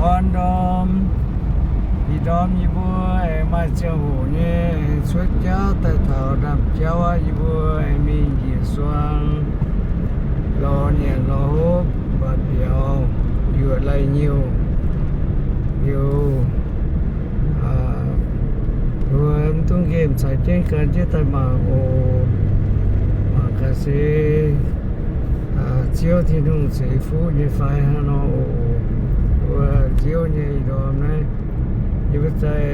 Gorn ndorm, ih ndorm yie mbuo aengx maaih ziangh hoc nyei aengx cuotv jauv daaih taux ndaamv-jauv aqv. Yie mbuo aengx mingh njiec suang lorz nyanc lorz hopv mbatc mbiauz, yuoqc lai-nyuoqc liuz, mbuo mv dungx nqemh caux jienv gan jienv daaih mangc oc. Mangc gaax se Ziouv Tin-Hungh ceix fuqv nyei fai hnangv nor oc. Mbuo nziouv nyei ih ndorm naaiv, yie mbuo zai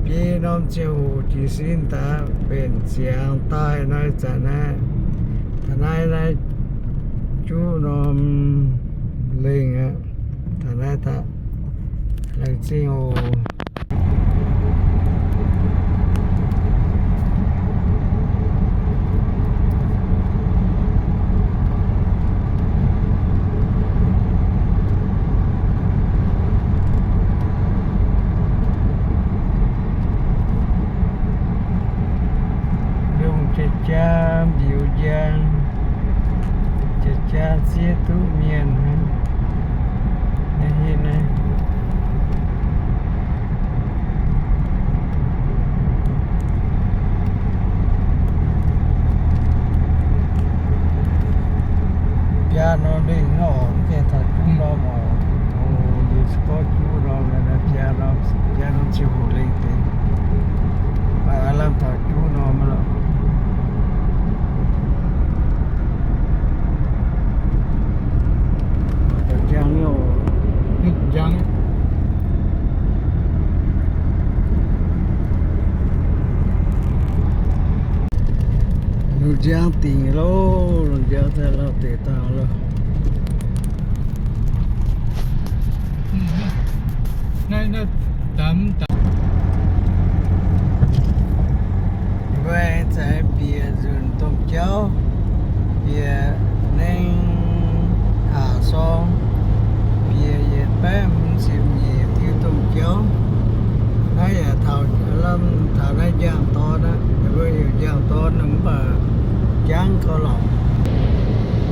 biei norm ziangh hoc jiez sin daaih mbenc ziangx daaih naaiv zanc naaiv, taux naaiv naaiv juqv norm lengh aqv. Taux naaiv daaih laengz zingh oc. Lungh jaa-jaa mbiuz njang, jaa-jaa zieqv duqv mienh hnangv. Naaiv hinh naaiv biaa norm lengh hnangv oc, mv gaengh taux juqv norm oc. Oc, liuz se gorngv juqv norm, biaa norm, biaa norm ziangh hoc lengh deix, mv baac aav lamh taux juqv norm aqv lorqc. Njang, njang. Lungh njang dingc loh, lungh njang daaih lauh deix dauh loh. Naaiv, naaiv, daaih, daaih. Yie mbuo aengx za'gengh bieqc nzunc domh jauv, bieqc nengh aac sorng, bieqc yietc baeqv hmz ziepc nyeic diuh domh jauv. Naaiv yaac taux, lamh taux naaiv Njang-Dorn aqv. Yie mbuo heuc Njang-Dorn mv baac jangv gau lorqc.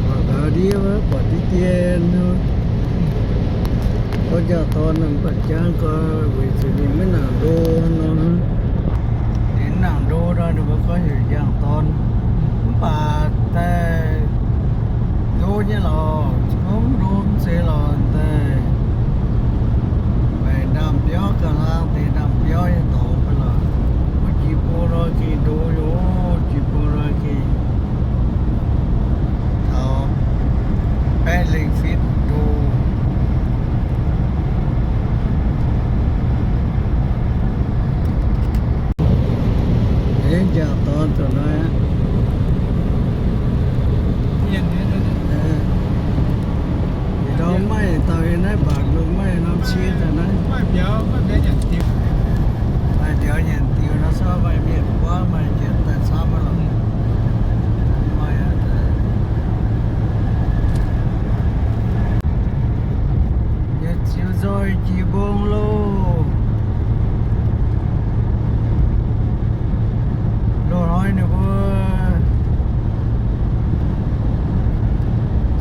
Mangc gaax ndiev wuov buatc deix dien. Gorngv Njang-Dorn mv baac jangv gau, weic zuqc ninh maiv nangc ndo nor. Ninh mv nangc ndo nor, ninh mbuo gorngv heuc Njang-Dorn. Mv baac daaih ndo nyei lorqc, gorngv ndo mv zeiz lorqc daaih. Maiv ndaamv-biauv ga'hlang deix ndaamv-biauv nyei dorngx mv baac lorqc. Wuov jiex bung nor gengh ndo yoc, jiex bung nor gengh taux baeqv lengh fitv ndo. Ih Njang-Dorn zoux naaiv aqv. Ih ndorm maiv dauh yiem naaiv mbatc lungh maiv norm cie daaih naaiv. Maaih mbiauz nyanc diuh nor, corc maaih mienh buangv maaih njiec daaih camv aqv lorqc. Maaih aqv. Yietc ziux nzoih jiex mbong loh. Loz-hnoi ninh mbuo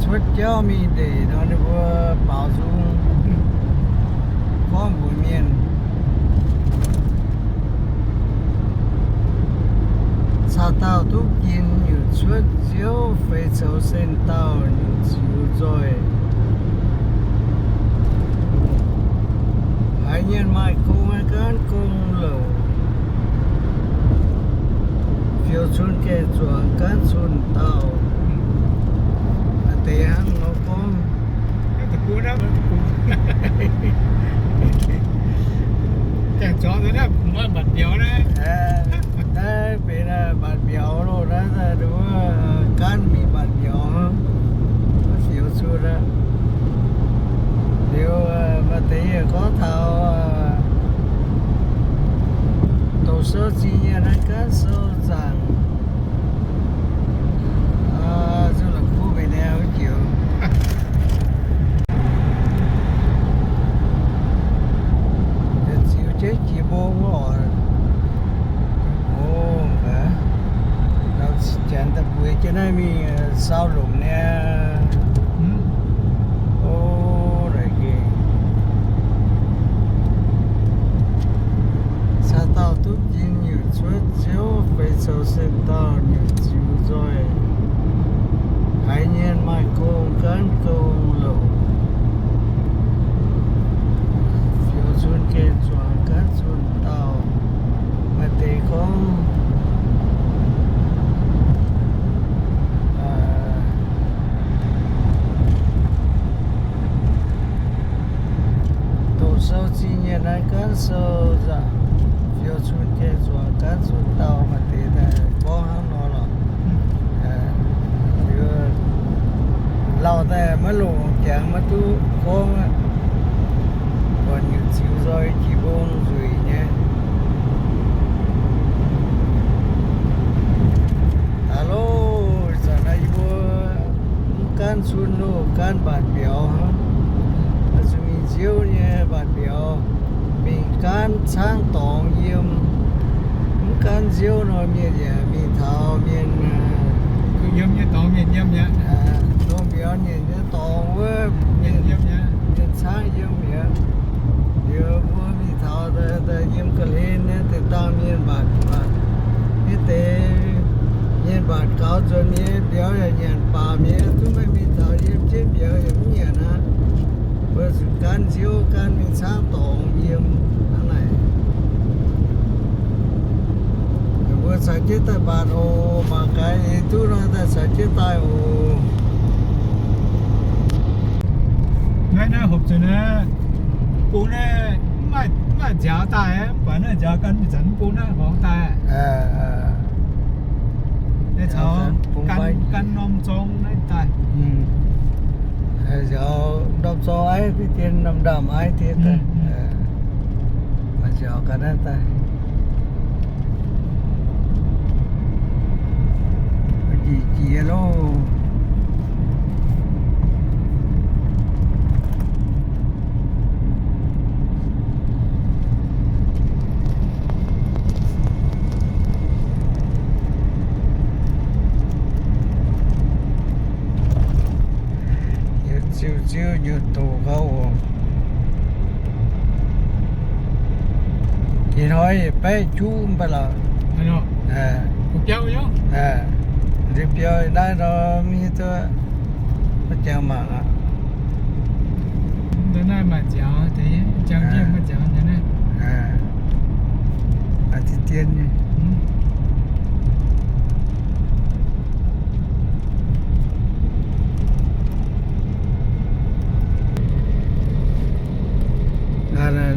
cuotv jauv mingh ndeic nor, ninh mbuo baaux nzung gorngv mbuox mienh, caux dauh duqv ginx nyungc cuotv Ziouv feix coux sen dauh nyungc ziux nzoih. Haiz mienh maaih gong, gaanv gong louc, fioux cun gaengh zuangx gaanv cun dauh. Maaih deix hnangv nor gorngv. Gaengh zuangx naaiv mbatc mbiauz naaiv. Naaiv benx mbatc mbiauz loh, naaiv wuov gaanv mingh mbatc mbiauz, fioux cun aqv. Liuz maaih deix yaac gorngv taux douz sou zingh nyei naaiv gaanv sou zaangc. Zuqc la'kuqv mingh nor wuov joux. Ziux jienv jiex mbong oc. O, janx daaih bueix jienv naaiv mingh sau lomc niaa. O, naaic gengh Sou zingh nyei naaiv gaanv sou nzangc, fiou cun gaengh zuangx gaanv cun dauh maaih deix daaih gorngv hnangv nor lorqc. Lauh daaih maiv longc jangx maiv duqv gorngv aqv. Buatc nyutc ziux nzoih jiex mbong nzueic nyei. Aa loh, ih zanc naaiv yie mbuo mv gaanv cun loh, gaanv mbaatc mbiauz hnangv. Zuqc mingh nziouv nyei mbaatc mbiauz, mingh gaanv caangv dorngx yiem. Mv gaanv nziouv nor mienh yaac mingh taux mienh, yiem nyei dorngx mienh yiem mi'aqv. Dorngx mbiauz nyei dorngx wuov mienh yiem mi'aqv, mienh caangv yiem mi'aqv. Liuz mbuo mingh taux daaih yiem ga'hlen nyei deix dangh mienh mbaatc, mv deix mienh mbaatc gaux nzuonx nyei mbiauz yaac nyanc baac mi'aqv, zungv maiv mingh taux yiem jienv mbiauz yaac mv nyanc aqv. Mbuo zuqc gaanv nziouv gaanv mingh caangv dorngx yiem hnangv naaic. Mbuo caux jienv daaih mbaatc oc. Mangc gaax eix duqv nor daaih caux jienv daaih oc. Naaiv naaiv hopc zuqc naaiv bung naaiv mv maaih nziaaux daaih, mv baac naaiv nziaaux gan mingh zanc mv bung naaiv horngz daaih. Naaiv caux gan norm zorng naaiv daaih. Nziaaux norm zorng aiv deix dien, norm ndaamv aiv deix daaih. Maaih nziaaux ga'naaiv daaih. Jiex jiex loh. Ziouv ziouv nyei doqc gauh oc. Ih hnoi yietc baeqv juqv mv baac lorqc. Ndeic biauv naaiv nor mv hiuv duqv maiv jangx mangc aqv. Maaih deix dien nyei.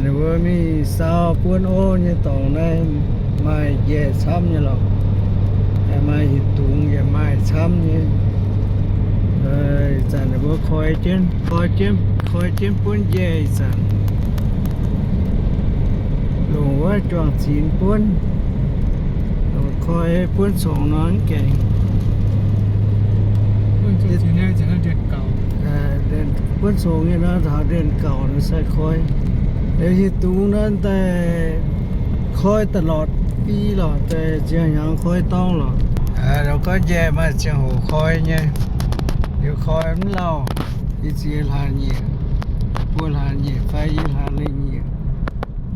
Ninh mbuo mingh saau buonv orv nyei dorngx naaiv maaih njaih camv nyei lorqc. Maaih hieh dungz yaac maaih camv nyei. Ih zanc ninh mbuo koi jienv, koi jienv, koi jienv buonv njaih ih zanc. Longc wuov juang-zinx buonv, longc koi buonv congx nor mv gaengh. Buonv congx nyei nor taux ndienh gauh nor sai koi. Liuz hieh dungz nor daaih koi ตลอด bi lorqc, daaih ziangh hnyangx koi dorngv lorqc. Lorqc, gorngv njaih maaih ziangh hoc koi nyei. Liuz koi mv lauh, yie ziex hlaax nyeic, buo hlaax nyeic fai yie hlaax lengh nyeic.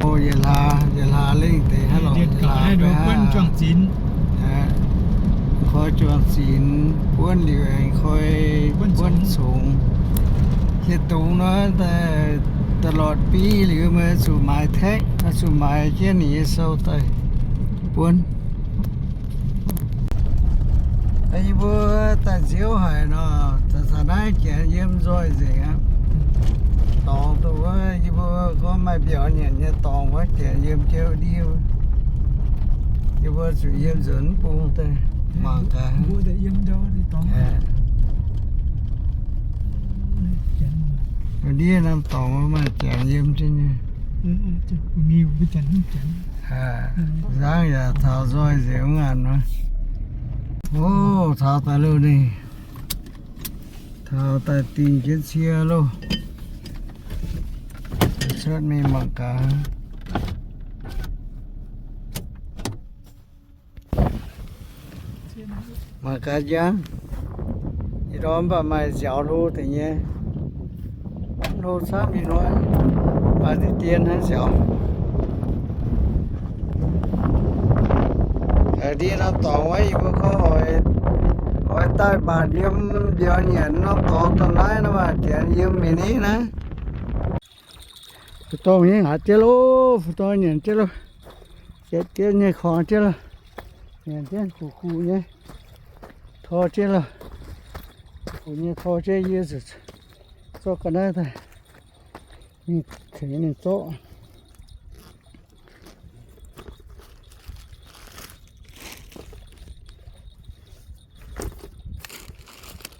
O, yietc hlaax, yietc hlaax lengh deix hnangv lorqc. Koi juang-zinx buonv liuz aengx koi buonv congx. Hieh dungz nor daaih ตลอด bi liuz meih zuqc maaiz taeqv, zuqc maaiz jienv ninh nyei sou daaih buonv. Yie mbuo daaih nziouv haic nor, taux naaiv janx yiem nzoih nzengc aqv. Dorngx dongh wuov yie mbuo gorngv maaih mbiauz nyanc nyei dorngx wuov janx yiem jienv ndiev. Yie mbuo zuqc yiem nzuonx mv bung daaih mangc gaax. Ndiev norm dorngx maaih janx yiem jienv nyei. Nzangv yaac taux nzoih nzengc wuov ngaanc nor. O, taux daaih loh ninh. Taux daaih dingh jienv cie loh. Cuotv mingh mangc gaax. Mangc gaax njang. Ih ndorm mv baac maaih nziaaux hlo deix nyei. Mv hlo camv ih hnoi. Maaih deix dien hnangv nziaaux. Ndiev norm dorngx wuov yie mbuo gorngv oix daaih mbaatc yiem mbiauz nyanc norm dorngx dongh naaiv nor, maaih janx yiem mingh ni naaiv. Fu-dorngh hingv haaix jienv loh, fu-dorngh nyanc jienv loh. Yietc dien nyei korngx jienv loh. Nyanc jienv kuv kuv nyei. Tor jienv loh. Kuv nyei tor jienv yie zuqc zorqv ga'naaiv daaih. Ninh tengx ninh zorqv.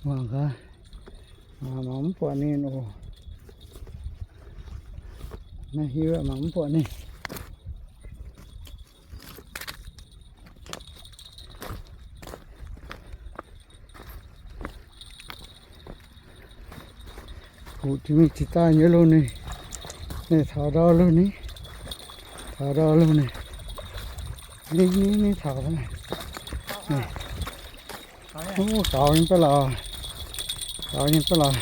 Mangc gaax, mangc mv buatc ninh oc. Naaiv hiuv mangc mv buatc ninh. Kuv jiex mingh jiex daaih nyei loh ninh. Ninh taux ndau loh ninh. Taux ndau loh ninh. Ninh, ninh, ninh taux daaih. Ninh. Ov, gaux nyei baav lauh. Gaux nyei baav lauh.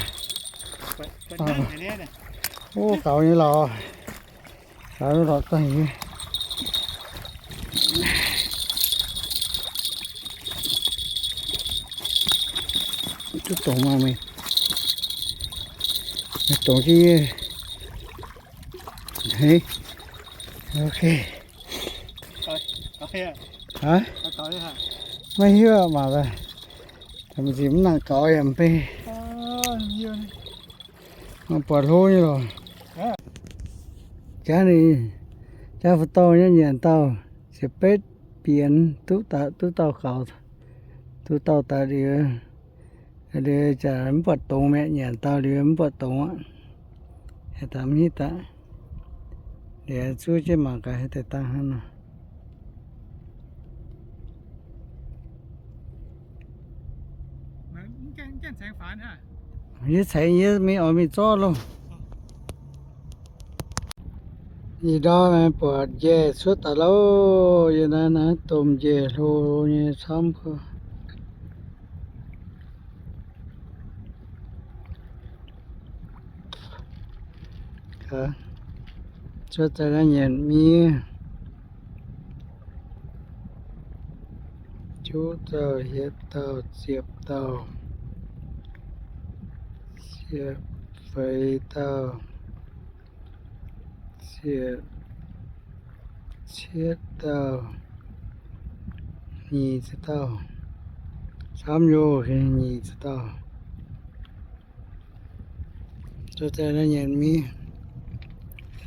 Ov, gaux nyei lauh. Gaux nyei lorqc daaih nyei. Duqv dongz maah meih? Meih dongz jienv yie. Hei. Ok. Aa? Maiv hiuv mangc daaih. Maiv nziex mv nangc gaux yaac mv bei. Mangc buatc hlo nyei lorqc. Jaav ninh, jaav fu'dorh nyei nyanc dauh, ziepc betv bienx duqv dauh gaux, duqv dauh daaih liuz, liuz jaax mv buatc dongz mi'aqv, nyanc dauh liuz mv buatc dongz aqv. Haaix dangh mv hiuv daaih. Liuz zuov jienv mangc gaax haaix deix dangh hnangv nor. Yie ceix yie mingh oix mingh zorqv loh. Ih ndau naaiv buatc njaih cuotv daaih lauh. Yie naaiv naaiv domh njaih hlo nyei camv. Cuotv daaih naaiv nyanc miev. Juqv dauh, hietv dauh, ziepc dauh, ziepc feix dauh, ziepc cietv dauh, nyic ziepc dauh, camv nyei, nyic ziepc dauh. Zuov daaih naaiv nyanc miev,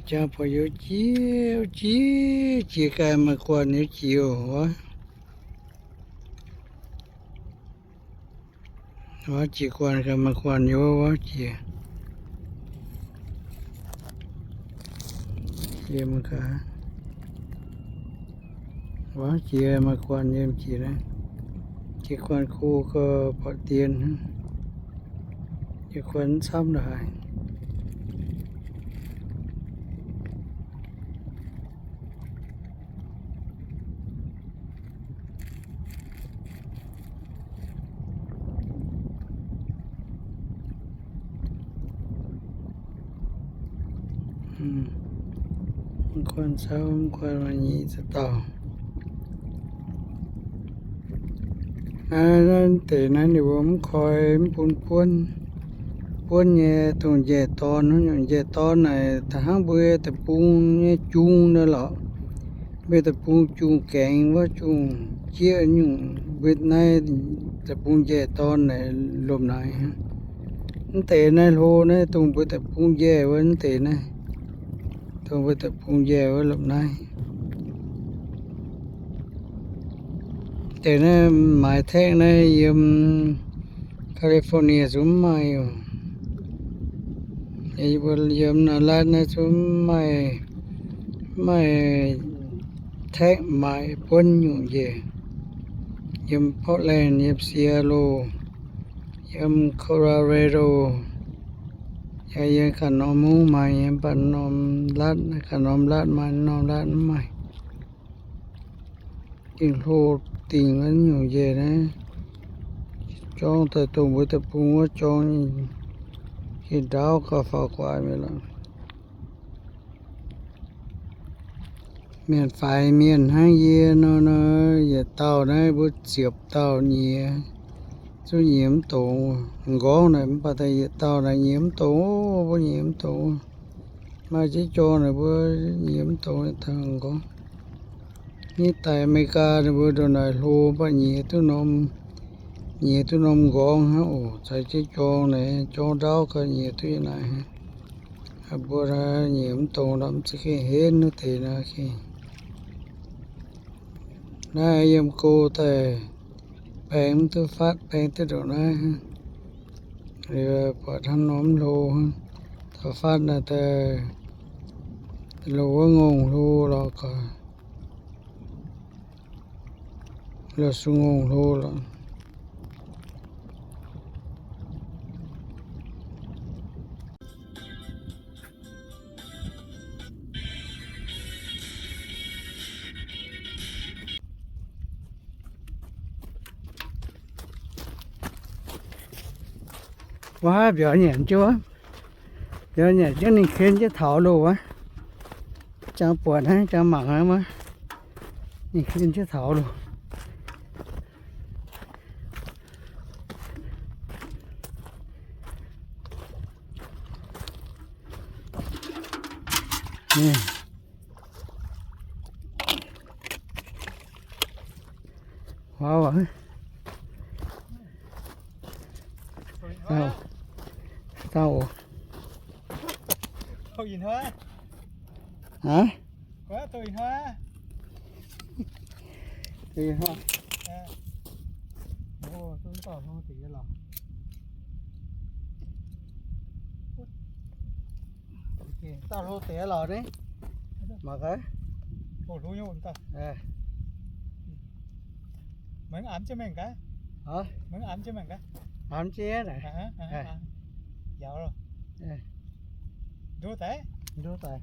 jangx buatc youz jiex, jiex, jiex gaax maaih guanh youz jiex oc. Wuov jiex guanh gaax maaih guanh youz wuov jiex. Jiex mangc gaax. Wuov jiex maaih guanh yiem jiex naaiv. Jiex guanh go gauh buatc dien. Jiex guanh mv camv ndongc haaix. Mv guanh camv, mv guanh maaih nyic ziepc dauh. Naaiv, naaiv deix naaiv ninh mbuo mv koi mv bun buonv, buonv nyei dongh njaih dorn, nyungc njaih dorn naaic da'hnangv mbuo deic-bung nyei jung naaiv lorqc. Mbuo deic-bung jung gaengx wuov, jung jieqv nyungc, mbuo naaiv deic-bung njaih dorn naaic lomh naaic. Mv deix naaiv hlo naaiv dongh mbuo deic-bung njaih wuov, mv deix naaiv dongh mbuo deic-bung njaih wuov lomh naaiv. Deix naaiv maaiz taekv naaiv yiem California zungv mv maaih oc. Yie mbuo yiem Norm Laatv naaiv zungv mv maaih, mv maaih taekv maaiz buonv nyungc njaih. Yiem Portland, yiem Seattle, yiem Colorado, yaac yiem ganh norm mungv maaih, yiem baac norm laatv, ganh norm laatv maaih, norm laatv mv maaih. Gengh hlo dingc wuov nyungc njaih naaiv, jorng daaih dongh mbuo deic-bung wuov jorng, gengh ndaauv gauh faaux guaax mi'aqv lorqc. Mienh faix mienh hnangv yie nor, nor yietc dauh naaiv mbuo ziepc dauh nyiex, zungv nyiex mv dongz. M'nqorngv naaic mv baac daaih yietc dauh naaic nyiex mv dongz, mbuo nyiex mv dongz. Maaih jienv jorng naaic mbuo nyiex mv dongz, yietc dauh m'nqorngv. Nitv daaih America ninh mbuo ndongc naaic hlo, mv baac nyiex duqv norm, nyiex duqv norm m'nqorngv hnangv oc. Caux jienv jorng naaic, jorng ndaauv gauh nyiex duqv yiem naaic hnangv. Mbuo naaiv nyiemc mv dongz nor mv za'gengh henv wuov deix nor. Naaiv yiem go daaih baeng mv duqv fatv, baeng duqv ndongc naaiv. Liuz buatc hnangv norm hlo, taux fatv naaiv daaih loz wuov ngongh hlo lorqc, loz sung ngongh hlo lorqc. Wuov mbiauz nyanc jienv, mbiauz nyanc jienv ninh ken jienv taux loh wuov. Jangx buatc hnangv, jangx mangc hnangv maiv. Ninh ken jienv taux loh. Huaav aqv. Dauh oc. Aa? Dauh hlo deix lorqc ni. Mangc gaax. Maiv amv jienv naaic. Nduov daaih.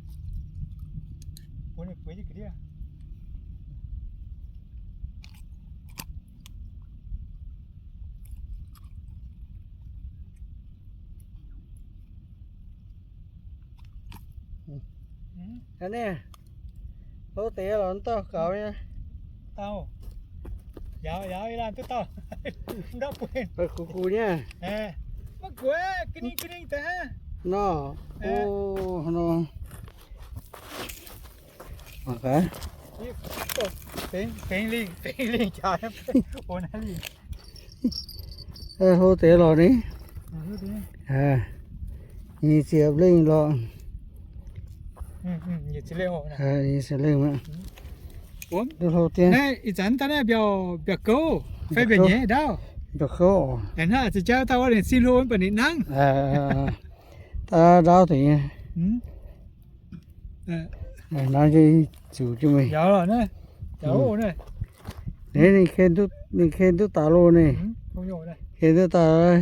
Aa, hlo deix lorqc, dauh gaux nyei. Dauh. Yaac, yaac, yaac duqv dauh. Ndapv bueix. Gux gux nyei. Maiv gueix, ga'ningh ga'ningh deix hnangv. Nor. O, nor. Mangc gaax. Fengx lingh, fengx lingh jaax, o naaiv lingh. Hlo deix lorqc ni. Nyic ziepc lengh lorqc. Nyic ziepc lengh aqv. Duqv hlo deix. Ih zanc daaih naaiv mbiauz, mbiauz gouv fai mbiauz nyeiz ndaauv? Mbiauz gouv. Aengx hnangv za'jauv daaih wuov ninh sin hlo mv baac ninh nangv. Daaih ndaauv deix nyei. Naaiv ziux jienv meih. Ninh ken duqv, ninh ken duqv daaih loh ni. Ken duqv daaih,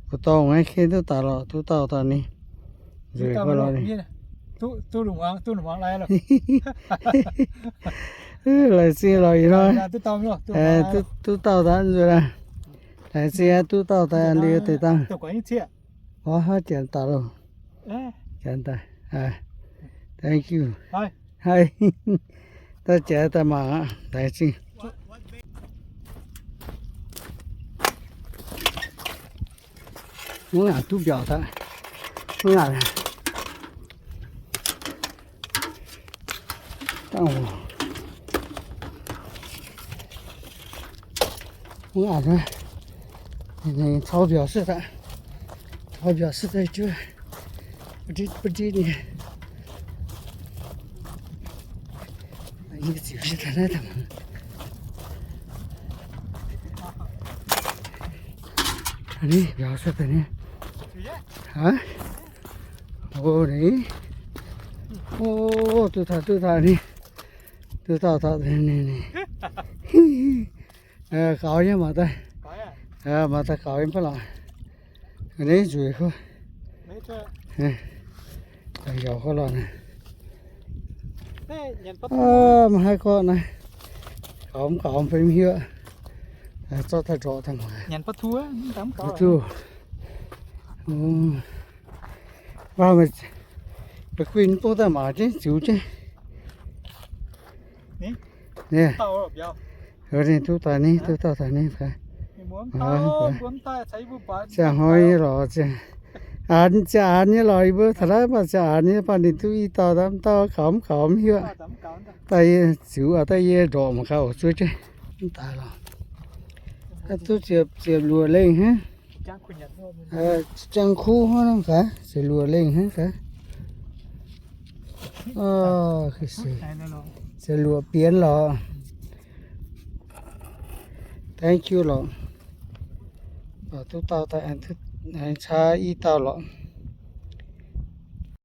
mbu'ndongx naaiv ken duqv daaih lorqc, duqv dauh daaih ni. Nzueic kuv lorqc ni. Laengz zingh lorqc ih hnoi. Duqv dauh daaih nzueic aqv. Laengz zingh aqv, duqv dauh daaih an liuz deix dangh. Ov, haaix janx daaih loh. Janx daaih. Thank you. Haih. Daaih janx daaih mangc aqv. Laengz zingh. Mv ngaanc duqv mbiauz daaih. Mv ngaanc. Dangh oc. Mv ngaanc, caux mbiauz suav daaih, caux mbiauz suav daaih juov, ba'nditv ba'nditv nyei. Yie ziux se daaih naaiv daaih mangc. Ni mbiauz suav daaih ni. Aa? O ni. O, duqv taux, duqv taux ni. Duqv taux taux ni ni. Gaux nyei mangc daaih. Mangc daaih gaux nyei mv baac lorqc. Ni nzueic kuv. Yaac kuv lorqc naaic. Maiv haih gorqv naaiv. Gaux mv gaux fai mv hiuv. Zorqv daaih ndorqc daaih mangc. Mv duqv. Mv baac meih guinh bung daaih mangc jienv ziux jienv. Ni, ninh duqv daaih ni, duqv dauh daaih ni. Ziangh hnoi nyei lorqc, ziangh aanx, ziangh aanx nyei lorqc, yie mbuo taux naaiv mv baac ziangh aanx nyei, mv baac ninh duqv i dauh, mv dauh gaux mv gaux mv hiuv. Daaih yie ziux aqv, daaih yie ndorqc mangc gaax oc, zuov jienv mv daaih lorqc. Duqv ziepc, ziepc luoqc lengh hnangv. Jangx kuv hnangv gaax, ziepc luoqc lengh hnangv gaax. Ov, se luoqc bienv lorqc. Thank you lorqc. Duqv dauh daaih aengx caa i dauh lorqc.